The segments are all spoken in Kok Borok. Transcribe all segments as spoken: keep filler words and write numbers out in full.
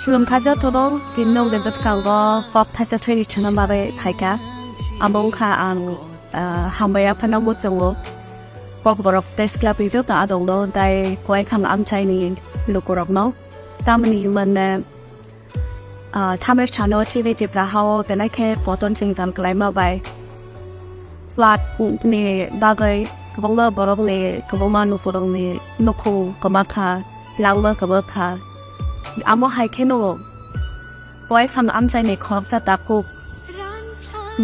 Khulumkha jotono, tini nwng de bwskango kok thaisa thwini chana bagwi phaikha. Abo wngkha ang, ah, hambai aphano muchungo. Kokborok Press Club ni joto adongno tei Koikhang amchaini lukurokno. Tamoni hwnmane, ah, thamir sano chini Tipra hao belai khe kotor jwngjal kwlaima bai flood ni bagwi kwbangma borokni, kwbangma lukurokni nukhung kwma kha, langma kwma kha. Amo hai kheno Koikhang amchaini khoroksa takhuk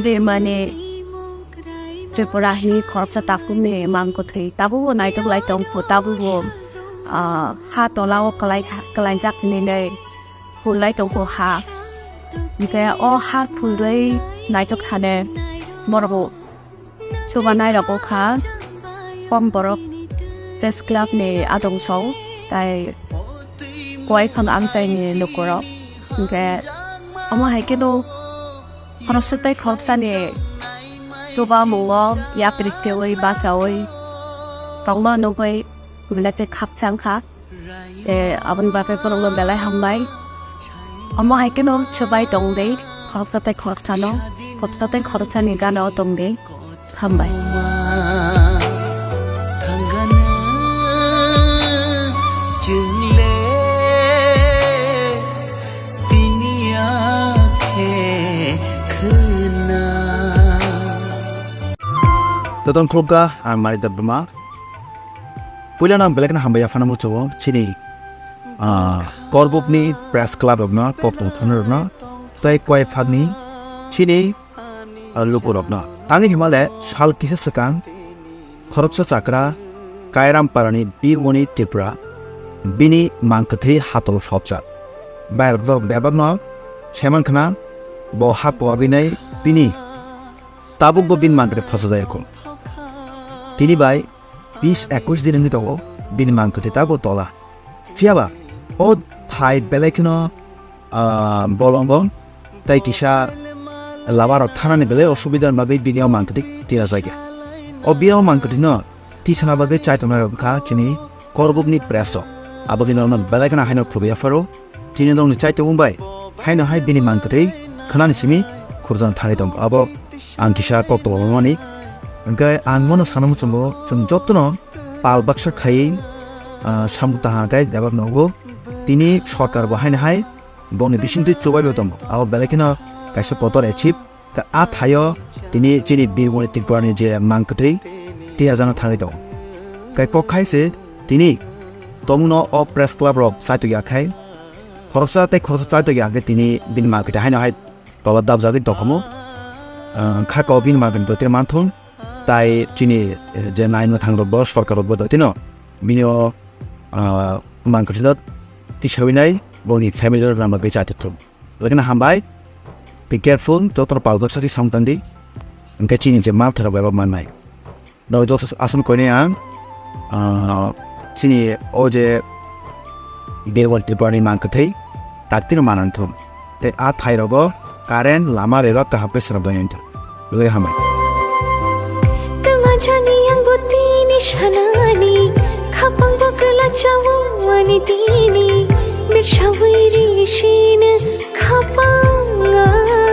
Birmani Tripura hini khoroksa takhukni mang kwthwi tabukbo naitok lai tongkhu, tabukbo, ah, ha tolao kwlai, kwlaijak hinwi phul lai tongkhu ha. Hinkhe o ha phulwi naitok thane borok chubanai rok wngkha Kokborok Press Club ni adong song tei Koikhang amchaini lukurok. Hinkhe omo hai kheno khoroksa tei khoroksani chubamungo yapri kheui bachaui tongma nugui belai khe khakchang kha. Tei aboni bagwi borokno belai hambai. Omo hai kheno swbai tong di, khoroksa tei khoroksano, khoroksa tei khoroksani gana o tong di. Hambai. Toton khulumkha, ang Manik Debbarma. Puilano ang belai kheno hambai yaphano muchungo chini, ah, Korbukni Press Club rokno, kok tongthoknai rokno, tei Koikhangni chini, ah, lukurokno. Tangwi himale sal kisa swkang khoroksa chakra Kairamparani Birmoni Tripura bini mang kwthwi hatol sopjak. Bairok dorok bebakno saiman khna bo ha kuwagwinai bini tabukbo bini mang kwthwi khosajak kho. Tini bai bis ekwis din wngwi tongo, bini mang kwthwi tabuk tola. Phiyaba o thai belai kheno, ah, bolongo tei kisa lama rok thanani belai osubida ni bagwi bini o mang kwthwi tira jakya. O bini o mang kwthwino tisana bagwi chaitongnai rok wngkha chini Korbukni press rok. Abo bini rokno belai kheno haino khulumwi yapharo. Chini nokni chaitung bai haino hai bini mang kwthwi khwnani simi khurjana thangwi tongo. Abo ang kisa kok tongmani. Hwnkhe ang bono sana muchungo chwng jotono pal baksa khaiwi, ah, samung tangha khe bebak nogo. Tini sorkar bo haino hai bongni bisingtwi chubaino tongo. Abo belai kheno kaisa kotor achieve. Khe a thaio tini chini Birmoni Tripurani je mang kwthwi tiyajana thangwi tongo. Khe kok khai se tini tongmungno o press club rok chaitokya khai khoroksa tei khoroksa chaitokya hwnkhe tini bini mang kwthwi haino hai tola dabjagwi tongkhamu. Ah, kha ko bini mang kwthwi twi manthung tai chini, eh, je naimwthang rok bo sorkar rok bo tino bini o, ah, mang kwthwino tisawinai bongni family rok ramba bechai thung. Lekha hambai, be careful, jotono pal goksa khe samung tangdi. Hwnkhe chini je mal therok bai bo mannai. Dawai joto aswk koinai ang, ah, chini o je Birmoni Tripurani mang kwthwi taktino manang thung. Tei a thai rogo current lama rerok kaham khe swnam dai thung. Belai hambai. Kwlajani ang bo tini sanani, khapang bo kwlachawo ani tini, birsawi ri sini khapang ang.